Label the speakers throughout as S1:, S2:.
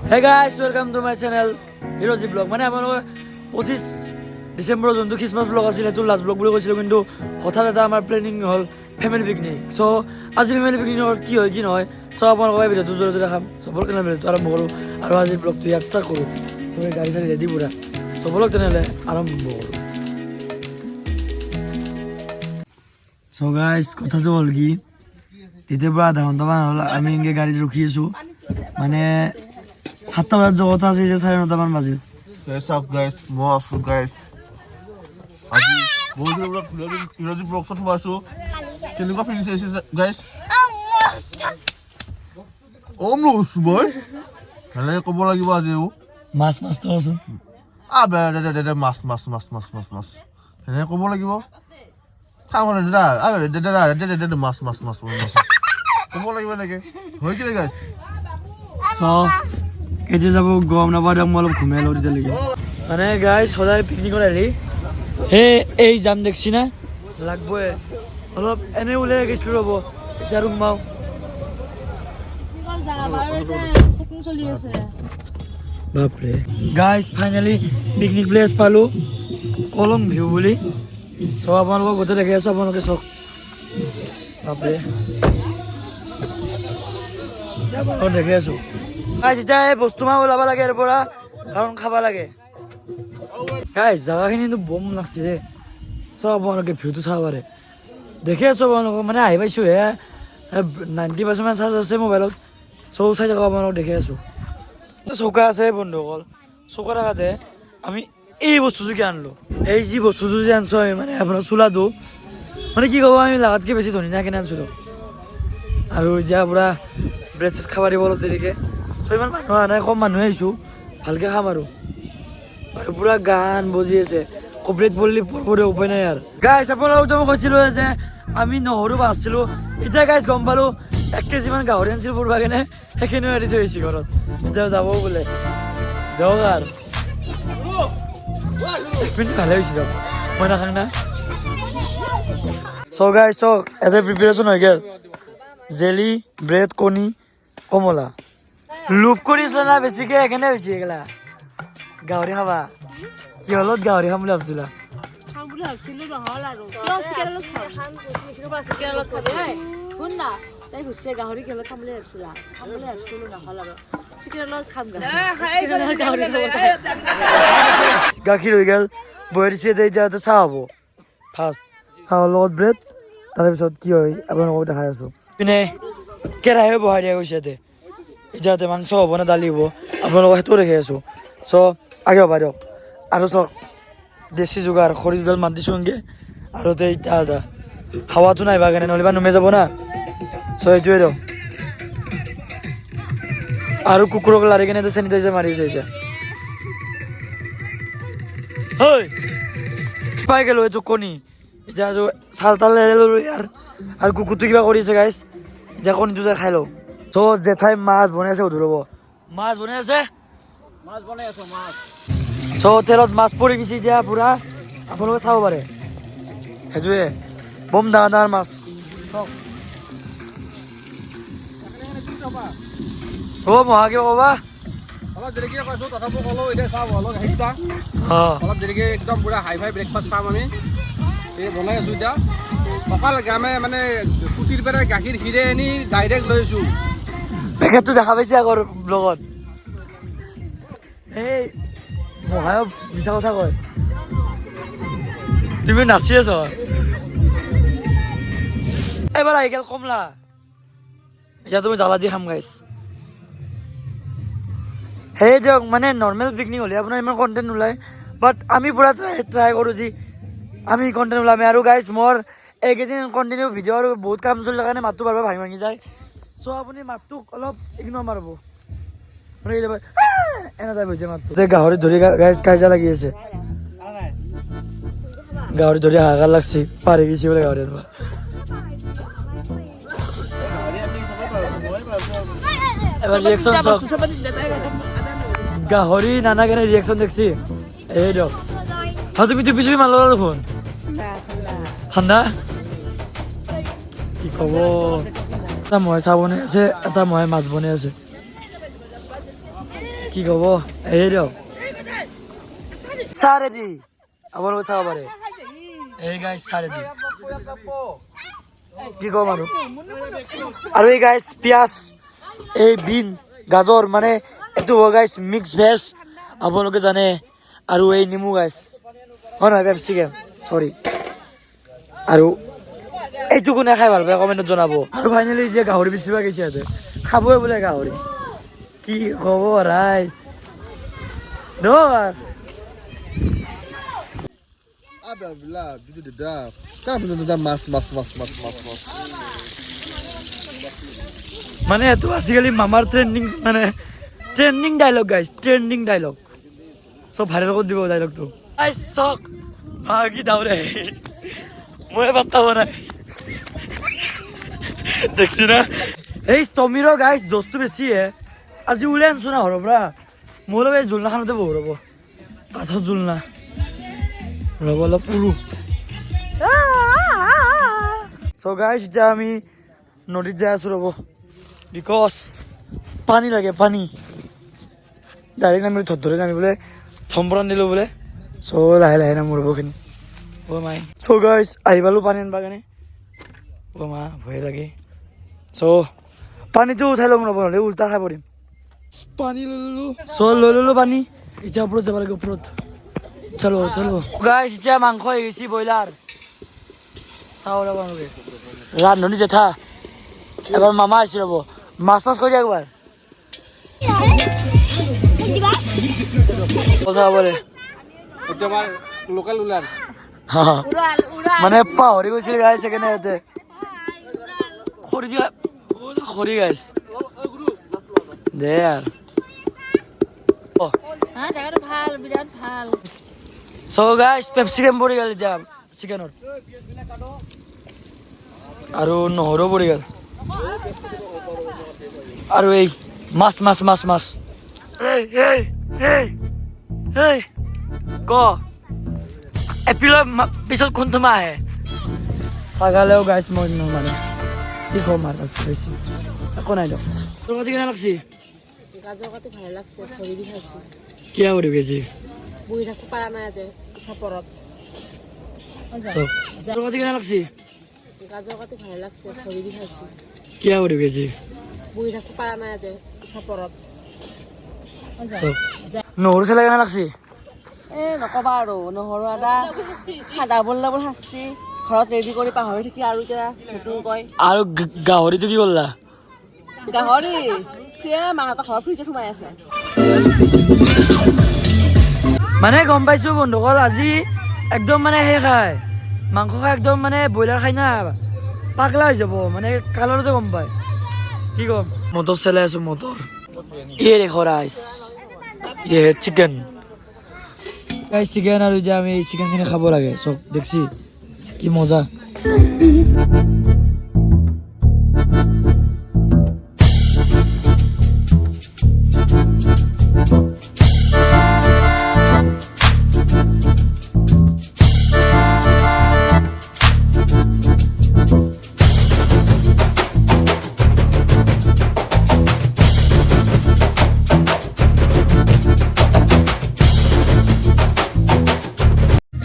S1: Hey guys, welcome to my channel Hiroji Vlog। মানে আপোনালোকৰ 25 ডিচেম্বৰৰ যোনটো খ্ৰীষ্টমাছ ব্লগ আছিল, সেইটো লাষ্ট ব্লগ বুলি কৈছিলোঁ। কিন্তু হঠাৎ এটা আমাৰ প্লেনিং হ'ল ফেমিলি পিকনিক। চ' আজি ফেমিলি পিকনিকত কি হয়, কি নহয়, চ' আপোনালোকক এই ভিডিঅ'টোৰ জৰিয়তে দেখাম। চ' ব'লক তেনেহ'লে ভিডিঅ'টো আৰম্ভ কৰোঁ আৰু আজিৰ ব্লগটো ইয়াত ষ্টাৰ্ট কৰোঁ। তুমি গাড়ী চাড়ী ৰেডি পূৰা। চ' ব'লক তেনেহ'লে আৰম্ভ কৰোঁ। চ' গাইজ, কথাটো হ'ল কি, তেতিয়াৰ পৰা আধা ঘণ্টামান হ'ল, আমি এনেকৈ গাড়ীত ৰখি আছোঁ। মানে 7টা বজাত যোৱা কথা আছে, এতিয়া 9:30মান বাজিল।
S2: এই চাওক গাইছ, মই আছো গাইছ। আজি বহুত দিনৰ মূৰত হিৰজী ব্লগছত সোমাইছো। কেনেকুৱা ফিনিছ আহিছে গাইছ? অ' নৈছো মই সেনেকে ক'ব লাগিব আজিও।
S1: মাছ মাছটো আছোন।
S2: আ বে দে দে দে দে, মাছ মাছ মাছ মাছ মাছ মাছ, সেনেকে ক'ব লাগিব। থাক মানে দাদা, আ দে দে দে দে দে দে, মাছ মাছ মাছ মাছ ক'ব লাগিব এনেকে হয় কি গাইছ?
S1: চ' কেতিয়া যাব গম নাপাওঁ দিয়ক। মই অলপ ঘুমাই লওঁ তেতিয়ালৈকে। মানে গাইজ, সদায় পিকনিকত হেৰি সেই এই যাম দেখছি না লাগবই। অলপ এনেই ওলাই গৈছিলোঁ, ৰ'ব, এতিয়া আৰু সোমাওঁ।
S3: চেকিং চলি আছে।
S1: বাপৰে। গাইজ, ফাইনেলি পিকনিক প্লেচ পালোঁ, কলং ভিউ বুলি। চব আপোনালোকক গোটেই দেখি আছোঁ, আপোনালোকে চাওক। বাপৰে, আপোনালোকক দেখি আছোঁ। গাইজ, এতিয়া এই বস্তু মাহ ওলাব লাগে ইয়াৰ পৰা, কাৰণ খাব লাগে। গাইজ, জেগাখিনি কিন্তু বম লাগছে দেই। চব আপোনালোকে ভিউটো চাব পাৰে, দেখি আছোঁ আপোনালোকক। মানে আহি পাইছোঁ হে, 90% মান চাৰ্জ আছে মোবাইলত। চব চাই থাকক, আপোনালোকক দেখি আছোঁ। চৌকা আছে বন্ধুসকল। চৌকা থাকাতে আমি এই বস্তুটো কি আনিলোঁ, এই যি বস্তুটো যে আনিছোঁ আমি, মানে আপোনাৰ চোলাটো, মানে কি ক'ব, আমি লাগাতকৈ বেছি ধনী না কেনে আনিছিলোঁ। আৰু এতিয়া পূৰা ব্ৰেড চেড খাব দিব অলপ দেৰিকৈ। চ' ইমান মানুহ অহা নাই, কম মানুহে আহিছোঁ, ভালকৈ খাম। আৰু আৰু পূৰা গান বজি আছে, কপিৰাইট পৰলি পৰব, উপায় নাই। আৰু গাইছ, আপোনালোকতো মই কৈছিলোঁ যে আমি নহৰু বাছিলোঁ। এতিয়া গাইছ গম পালোঁ, 1 কেজিমান গাহৰি আনিছিলোঁ ফুৰবা কেনে, সেইখিনিও এৰি থৈ আহিছে ঘৰত। এতিয়া যাব বোলে, দিয়ক। আৰু এক মিনিট, ভালে হৈছে দিয়ক, মই নাখাং না। চ' গাইছ, চাওক, ইয়াতে প্ৰিপেৰেশ্যন হৈ গ'ল। জেলি, ব্ৰেড, কণী, কমলা। লোভ কৰিছিলে না বেছিকে, সেইকাৰণে হৈছে এইগিলা। গাহৰি খাবা কি হলত? গাহৰি খাম বুলি ভাবছিলা?
S3: খাম বুলি ভাবছিলো, নহ'ল আৰু। কিয় চিকেনৰ লগত খাম, চিকেনৰ লগত খাবি? ঐ শুন না, তাই সুধিছে গাহৰি কিহৰ লগত খাম বুলি ভাবছিলা। খাম বুলি ভাবছিলো, নহ'ল আৰু। চিকেনৰ লগত খাম, গাহৰি চিকেনৰ লগত গাহৰি খাব তাই।
S1: গাখীৰ হৈ গ'ল, বহাই দিছে। এতিয়া এতিয়া চাহ হ'ব। ফাৰ্ষ্ট চাহৰ লগত ব্ৰেড, তাৰপিছত কি হয় আপোনালোকক দেখাই আছোঁ। পিনে কেৰাহীও বহাই দিয়া গৈছে ইয়াতে। এতিয়া ইয়াতে মাংস হ'ব নে দালি হ'ব, আপোনালোকক সেইটোও দেখাই আছোঁ। চ' আগে হ'ব দিয়ক। আৰু চাওক, দেশী যোগাৰ, খৰি দুডাল মাত দিছোঁ এনেকৈ। আৰু তে ইটা এটা খাৱাটো নাই বা কেনে, নহ'লে বা নুমে যাব না। চ' সেইটোৱে দিয়ক। আৰু কুকুৰক লাৰি কেনে চেনিটাইজাৰ মাৰি আছে এতিয়া। ঐ, পাই গ'লো এইটো কণী। এতিয়া এইটো চাল তাল এৰাই ল'লো ইয়াৰ। আৰু কুকুৰটো কিবা কৰিছে গাইছ। এতিয়া কণীটো যাই খাই লওঁ। চ' জেঠাই মাছ বনাই আছে, সুধো ৰ'ব। মাছ বনাই আছে।
S4: মাছ বনাই আছো, মাছ।
S1: চ' তেলত মাছ পৰি গৈছে এতিয়া পুৰা, আপোনালোকে চাব পাৰে। সেইটোৱে বম ডাঙৰ ডাঙৰ মাছ চাওক। অ' মহা, কিবা ক'বা?
S4: অলপ দেৰিকে কৈছো, তথাপিও ক'লো এতিয়া। চাওঁ, অলপ হেৰিটা অলপ দেৰিকে একদম পুৰা হাই ফাই ব্ৰেকফাষ্ট খাম আমি। এই বনাই আছো এতিয়া। কঁকাল গামে মানে খুটিৰ পৰা গাখীৰ খীৰাই আনি ডাইৰেক্ট লৈ আছো।
S1: পেকেটটো দেখা পাইছে আগৰ ব্লগত। এই মহায়ো মিছা কথা কয়। তুমি নাচি আছ। এবাৰ আহি গ'ল কমলা। এতিয়া তুমি জ্বালা দি খাম গাইছ। সেই দিয়ক, মানে নৰ্মেল পিকনিক হ'লে আপোনাৰ ইমান কণ্টেণ্ট নোলায়, বাট আমি পূৰা ট্ৰাই ট্ৰাই কৰোঁ যি আমি কণ্টেণ্ট ওলামে। আৰু গাইছ, মোৰ এইকেইদিন কণ্টিনিউ ভিডিঅ' আৰু বহুত কাম চলি কাৰণে মাতটো বাৰ বাৰ ভাঙি ভাঙি যায়। চ' আপুনি মাতটোক অলপ ইগন'ৰ মাৰিব। মানে কেতিয়াবা এনে টাইপ হৈছে মাতটো। এতিয়া গাহৰি ধৰি গাইছ কাজিয়া লাগি আছে। গাহৰি ধৰি হাহাকাৰ লাগছে, পাৰি গৈছে বোলে গাহৰি আনিব। এবাৰ ৰিয়েকশ্যন চাওক, গাহৰি নানা কেনে ৰিয়েকশ্যন দেখছি। এই দিয়ক। হা, তুমি টুপি চুপি মাৰলা দেখোন। ঠাণ্ডা, কি ক'ব। এটা মহে চাহ বনাই আছে, এটা মহে মাছ বনাই আছে। কি ক'ব, এই দিয়ক চাহ ৰেডি, আপোনালোকে চাব পাৰে। এই গাইছ চাহ ৰেডি, কি ক'ম আৰু। আৰু এই গাইছ পিঁয়াজ, এই বিন, গাজৰ, মানে এইটো হ'ব গাইছ মিক্স ভেজ, আপোনালোকে জানে। আৰু এই নেমু গাইছ, হয় নহয় পেপচিকেম, চৰি। আৰু এইটো কোনে খাই ভাল পায় কমেণ্টত জনাব। আৰু ফাইনেলি যে গাহৰি বেচিব গৈছে সিহঁতে, খাবই বোলে গাহৰি, কি ক'ব ৰাইজ। মানে এইটো আজিকালি মামাৰ ট্ৰেণ্ডিং, মানে ট্ৰেণ্ডিং ডাইলগ গাইছ, ট্ৰেণ্ডিং ডাইলগ, চব ভাইৰেল কৰি দিব ডাইলগটো। গাইছ চক ভাগি দাউৰে, মই পাত্তা নাই দেখছি না। এই ষ্টমিৰো গাইছ জজটো বেছি হে, আজি ওলাই আনছো না ঘৰৰ পৰা। মোৰ অলপ এই জোলনাখনতে বহু ৰ'ব, কাঠৰ জোলনা ৰ'ব, অলপ উৰো। চ' গাইছ এতিয়া আমি নদীত যাই আছো ৰ'ব, because পানী লাগে, পানী। ডাইৰেক্ট নামিলে ধৰ ধৰে নামি বোলে থম্পৰান দিলোঁ বোলে। চ' লাহে লাহে নামো ৰ'বখিনি। অ' মাই, চ' গাইছ আহি পালোঁ পানী আনিব কাৰণে। অ' মা ভয়ে লাগে। চ' পানীটো উঠাই ল'ম ৰ'ব, নহ'লে উল্টা খাই পৰিম। পানী লৈ ল'লোঁ, চ' লৈ ল'লোঁ পানী, এতিয়া ওপৰত যাব লাগে, ওপৰত চলো চলো। গাইছ এতিয়া মাংস হৈ গৈছে ব্ৰইলাৰ, চাওঁ ৰ'ব আপোনালোকে। ৰান্ধনি জেঠা এবাৰ মামা আহিছে ৰ'ব, মাছ মাছ কৰি একবাৰ মানে পাহৰি গৈছিল গাইছ, সেইকাৰণে ইয়াতে খৰি খৰি গাইছ দে আৰু। চ' গাইছ পেপচিকেম পৰি গ'ল এতিয়া চিকেনত, আৰু নহৰু পৰি গ'ল, আৰু এই মাছ মাছ মাছ মাছ। এই এই এই এই ক এপ্ৰিলৰ পিছত কোনটো মাহ আহে? ছাগালেও গাইছ মই মানে কি ক'ম আৰু, বেছি একো নাই দিয়ক। তোৰ কাটি কেনে লাগছি?
S3: গাজৰ কাটি ভাল লাগছে, ভৰি বিষাইছে।
S1: কিয় ভৰি বিষাইছে?
S3: বহি থাকিব পৰা নাই ইয়াতে চাপৰত।
S1: তোৰ কাটি কেনে লাগছি?
S3: গাজৰ কাটি ভাল লাগছে, ভৰি বিষাইছে।
S1: কিয় ভৰি বিষাইছে?
S3: বহি থাকিব পৰা নাই ইয়াতে চাপৰত।
S1: নহৰু চেলাই কেনে লাগছি?
S3: এ নকবা আৰু, নহৰু আদা ডাবল ডাবল শাস্তি, ঘৰত ৰেডি কৰি পাহৰি থাকি আৰু এতিয়া নতুন কয়।
S1: আৰু গাহৰিটো কি কৰলা?
S3: গাহৰি সেয়া মাহঁতৰ ঘৰৰ ফ্ৰিজত সোমাই আছে।
S1: মানে গম পাইছো বন্ধুসকল, আজি একদম মানে সেই খায় মাংস খাই একদম মানে ব্ৰইলাৰ খাই না পাগলা হৈ যাব, মানে কালাৰতে গম পায়। কি ক'ম, মটৰ চলাই আছো, মটৰ। এই দেখো ৰাইচ, ইয়ে চিকেন গাইছ, চিকেন। আৰু এতিয়া আমি এই চিকেনখিনি খাব লাগে, চব দেখছি কি মজা।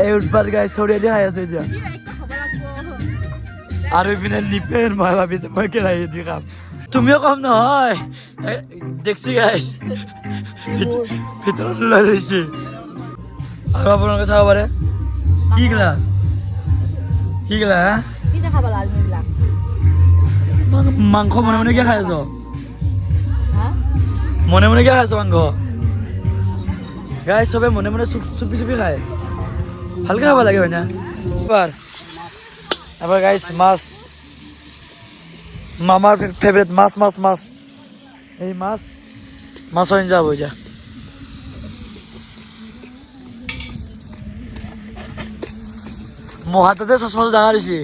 S1: এই উৎপাত গাইছ, চৰিয়া দি খাই আছে এতিয়া। আৰু ইপিনে নিপেন, মই ভাবিছো মই কেৰাহী দি খাম, তুমিও কম নহয়। দেখছি গাইছ, ভিতৰত ওলাই লৈছে। আৰু আপোনালোকে চাব পাৰে। কি গিলা কি গিলা হা? মাংস মনে মনে কিয় খাই আছ? মনে মনে কিয় খাই আছ মাংস? গাইছ চবে মনে মনে চুপি চুপি খায়, ভালকে খাব লাগে হয় না? এবাৰ এবাৰ গাইছ মাছ, মামাৰ ফেভৰেট মাছ মাছ মাছ, এই মাছ মাছৰ আঞ্জা হ'ব এতিয়া। মোৰ হাততে চশমাটো ডাঙৰ হৈছে।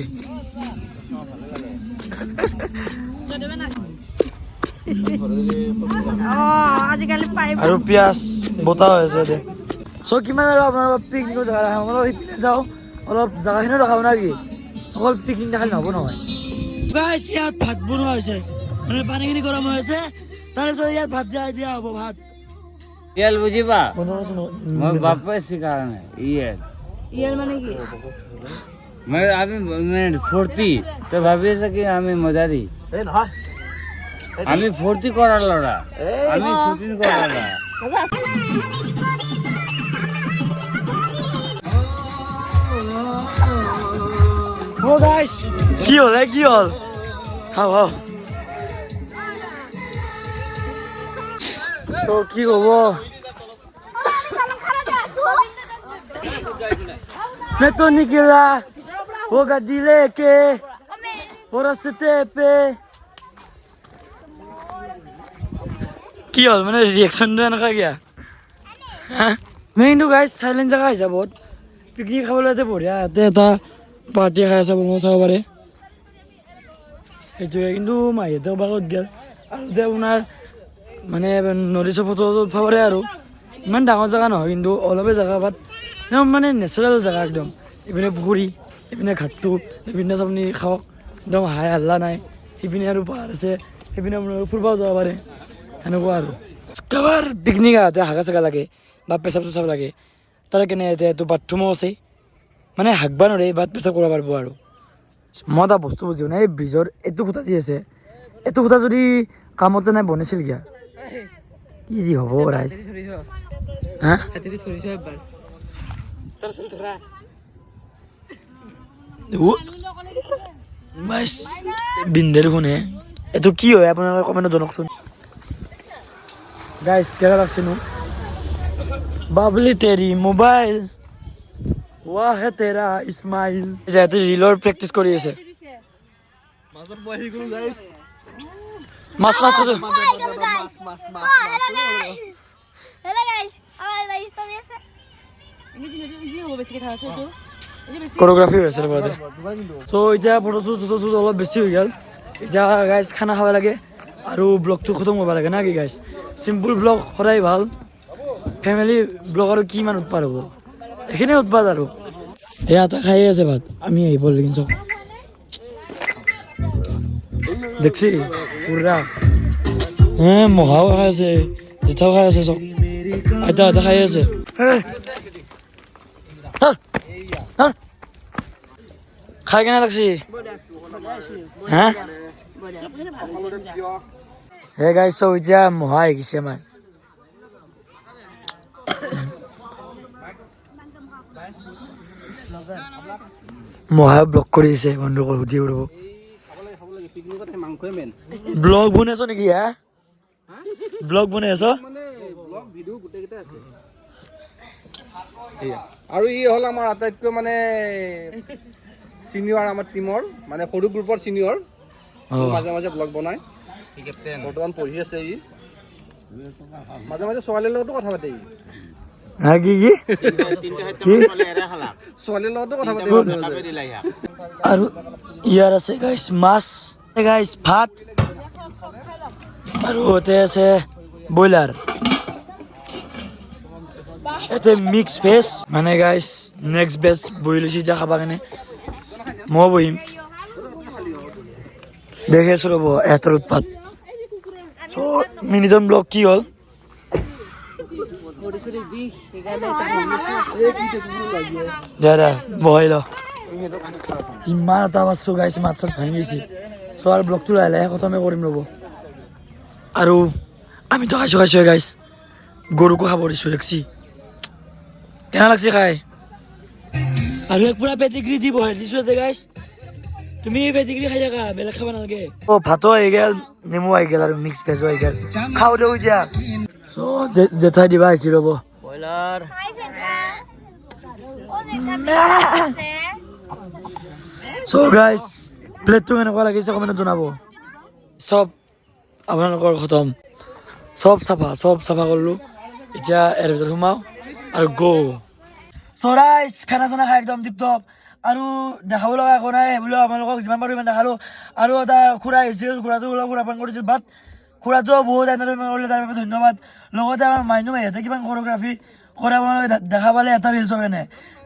S1: আৰু পিঁয়াজ বতা হৈ আছে দে। চ' কিমান আৰু আপোনালোকৰ পিকনিকৰ জেগা দেখাম, অলপ সিপিনে যাওঁ, অলপ জেগাখিনিও দেখাব না কি, অকল পিকনিক দেখালে নহ'ব নহয়। গাইছ ইয়াত ভাত বনোৱা হৈছে, মানে পানীখিনি গৰম হৈ আছে, তাৰপিছত ইয়াত ভাত দিয়া দিয়া হ'ব ভাত।
S5: ইয়েল বুজিবা
S1: বন্ধ কৰচোন।
S5: মই বাপে শিকা নাই ইয়েল।
S3: ইয়াৰ মানে কি?
S5: মানে আমি মানে ফূৰ্তি, তই ভাবি আছ কি আমি মজাৰি?
S2: এই নহয়।
S5: আমি ফূৰ্তি কৰাৰ ল'ৰা, আমি শ্বুটিং কৰাৰ ল'ৰা।
S1: অ' গাইছ, কি হ'ল এ? কি হ'ল? হাও হাও। চ' কি ক'ব, मैं तो निकला वो गद्दी लेके वो रास्ते पे। কি হ'ল, মানে ৰিয়েকশ্যনটো এনেকুৱা কিয়া? মই কিন্তু গাইজ চাইলেণ্ট জেগা হিচাপত পিকনিক খাবলৈ ইয়াতে বঢ়িয়া। ইয়াতে এটা পাৰ্টি খাই আছে, আপোনালোকে চাব পাৰে। সেইটোৱে কিন্তু মাহীহঁতৰ বাগত গ'ল। আৰু এতিয়া আপোনাৰ মানে নদী চৰ ফটো উঠব পাৰে। আৰু ইমান ডাঙৰ জেগা নহয় কিন্তু, অলপে জেগা, বাট একদম মানে নেচাৰেল জেগা একদম। ইপিনে পুখুৰী, ইপিনে ঘাটটো, ইপিনে আপুনি খাওক, একদম হাই হাল্লা নাই। সিপিনে আৰু পাহাৰ আছে, সেইপিনে আপোনালোকে ফুৰিবও যাব পাৰে, সেনেকুৱা। আৰু কাৰোবাৰ পিকনিক আহোঁতে হাগা চাগা লাগে বা পেচাব চেচাব লাগে, তাৰ কাৰণে ইয়াতে এইটো বাথৰুমো আছে। মানে হাগবা নৰে, বাট পেচাব কৰিব পাৰিব। আৰু মই এটা বস্তু বুজিব নাই, এই ব্ৰিজৰ এইটো খুঁটা যি আছে, এইটো খুঁটা যদি কামতে নাই বনাইছিল কিয়া? কি যি হ'ব ৰাইজ, হা? ও, বাছ বিন্ধে দেখোন হে। এইটো কি হয় আপোনালোকে কমেণ্টত জনাওকচোন। গাইছ, কেনেকুৱা লাগছে নো? বাবলি তেৰি মোবাইল, ৱাহ হে তেৰা ইছমাইল। ইয়াতে ৰিলৰ প্ৰেক্টিচ কৰি আছে।
S2: মাজত মই আহি গ'লো গাইছ।
S1: মাছ মাছ আছে।
S2: মাছ মাছ মাছ।
S6: হেল্ল' গাইস, আমার গাইস তুমি আছে।
S3: ইজি হ'ব, বেছিকে থাকা আছে এইটো। এইটো বেছি।
S1: কোৰিঅ'গ্ৰাফি হৈ আছে ৰ'বা। চ' এতিয়া ফটো শ্বুট চটো শ্বুট অলপ বেছি হৈ গ'ল। এতিয়া গাইজ খানা খাব লাগে আৰু ব্লগটো খতম কৰিব লাগে, না কি গাইজ? চিম্পুল ব্লগ সদায় ভাল। ফেমিলি ব্লগ আৰু কিমান উৎপাত হ'ব? এইখিনিয়ে উৎপাত। আৰু এয়া এটা খায়ে আছে ভাত, আমি আহি পৰিলোঁ। কিন্তু চব দেখছি পুৰা হে, মহাও খাই আছে, জেঠাও খাই আছে, চব আইতা আইতা খাই আছে। ধৰ, ধৰ। খাই কেনে লাগছি হা? হে গাইছ, চব এতিয়া মহা আহি গৈছে আমাৰ। মহাই ব্লগ কৰি আছে, বন্ধুসকল, সুধি ৰ'ব।
S4: পিকনিকত মাংসই মেইন।
S1: ব্লগ বনাই আছ নেকি হা? ব্লগ বনাই আছ?
S4: মানে ব্লগ ভিডিঅ' গোটেইকেইটা আছে। এয়া আৰু ই হ'ল আমাৰ আটাইতকৈ মানে চিনিয়ৰ, আমাৰ টিমৰ মানে সৰু গ্ৰুপৰ চিনিয়ৰ। মাজে মাজে ব্লগ বনায়। বৰ্তমান পঢ়ি আছে ই। মাজে মাজে ছোৱালীৰ লগতো কথা পাতে ই।
S1: হা, কি কি কি?
S4: ছোৱালীৰ লগতো কথা পাতে মাজে মাজে।
S1: আৰু ইয়াৰ আছে গাইছ মাছ, গাইছ ভাত, আৰু ইয়াতে আছে ব্ৰইলাৰ, ইয়াতে মিক্স ভেজ। মানে গাইছ নেক্সট বেচ বহি লৈছে এতিয়া খাব কাৰণে, ময়ো বহিম। দেখি আছো ৰ'ব ইহঁতৰ উৎপাত। চ' মিনিটন ব্লগ কি হ'ল?
S3: ভৰি চৰি বিষ, সেইকাৰণে এতিয়া বহিছো।
S1: দে দে, বহাই ল। ইমান এটা পাৰছো গাইছ, মাত চাত ভাঙি গৈছে। চ' আৰু ব্লগটো লাহে লাহে খতমে কৰিম ৰ'ব। আৰু আমিতো খাইছোঁ খাইছোঁ গাইছ, গৰুকো খাব দিছোঁ। দেখছি কেনে লাগছে খাই। আৰু এক পুৰা পেটিগ্ৰী দি বহাই দিছোঁ ইয়াতে গাইছ। তুমি পেটিগ্ৰী খাই থাকা, বেলেগ খাব নালাগে। অ' ভাতো আহি গ'ল, নেমু আহি গ'ল আৰু মিক্স ভেজো আহি গ'ল। খাওঁ দে এতিয়া। চ' জেঠাই দিবা আহিছি ৰ'ব।
S5: ব্ৰইলাৰ।
S6: হাই জেঠা, ও জেঠা আছে।
S1: চ' গাইছ, প্লেটটো কেনেকুৱা লাগিছে কমেণ্টত জনাব। চব আপোনালোকৰ খতম, চব চাফা, চব চাফা কৰিলোঁ। এতিয়া ইয়াৰ ভিতৰত সোমাওঁ আৰু গ'। চ' ৰাইজ, খানা চানা খাই একদম টিপ টপ। আৰু দেখাব লগা একো নাই বোলো, আপোনালোকক যিমান পাৰোঁ সিমান দেখালোঁ। আৰু এটা খুৰা আহিছিল, খুৰাটো অলপ খুৰা পান কৰিছিল, বাট খুৰাটোও বহুত এণ্টাৰটেইনমেণ্ট কৰিলে, তাৰ বাবে ধন্যবাদ। লগতে আমাৰ মাইনু মাহীহঁতে কিমান কোৰিঅ'গ্ৰাফি কৰে আপোনালোকে দেখা পালে। এটা ৰিলছৰ কাৰণে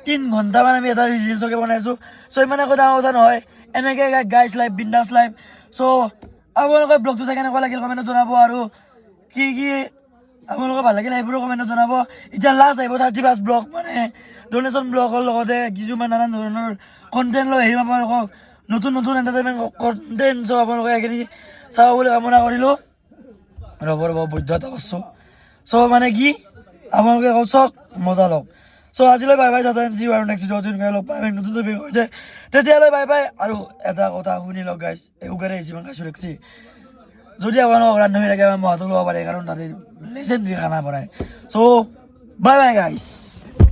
S1: 3 ঘণ্টামান আমি এটা ৰিলছকে বনাইছোঁ। চ' ইমান একো ডাঙৰ কথা নহয়। এনেকৈ গাইছ লাইফ, বিন্দাছ লাইফ। চ' আপোনালোকৰ ব্লগটো চাই কেনেকুৱা লাগিল কমেণ্টত জনাব। আৰু কি কি আপোনালোকৰ ভাল লাগিলে সেইবোৰো কমেণ্টত জনাব। এতিয়া লাষ্ট আহিব 31 ব্লগ, মানে ডনেশ্যন ব্লগৰ লগতে কিছুমান নানান ধৰণৰ কণ্টেণ্ট লৈ আহিম আপোনালোকক। নতুন নতুন এণ্টাৰটেইনমেণ্ট কণ্টেণ্ট চব আপোনালোকে সেইখিনি চাব বুলি কামনা কৰিলোঁ। ৰ'ব ৰ'ব, বৈধ এটা পাইছোঁ। চ' মানে কি, আপোনালোকে অকল চাওক, মজা লওক। চ' আজিলৈ বাই বাই, টাটা, চি আৰু নেক্সট ভিডিঅ'ত লগ পাম এক নতুন টপিক সৈতে। তেতিয়ালৈ বাই বাই। আৰু এটা কথা শুনি লওক গাইছ, উগাৰে যিমান খাইছোঁ দেখছি, যদি আপোনালোকক ৰান্ধনি লাগে, আমাৰ মহাটো ল'ব পাৰে, কাৰণ তাতে লেজেণ্ডৰী খানা বনায়। চ' বাই বাই গাইছ।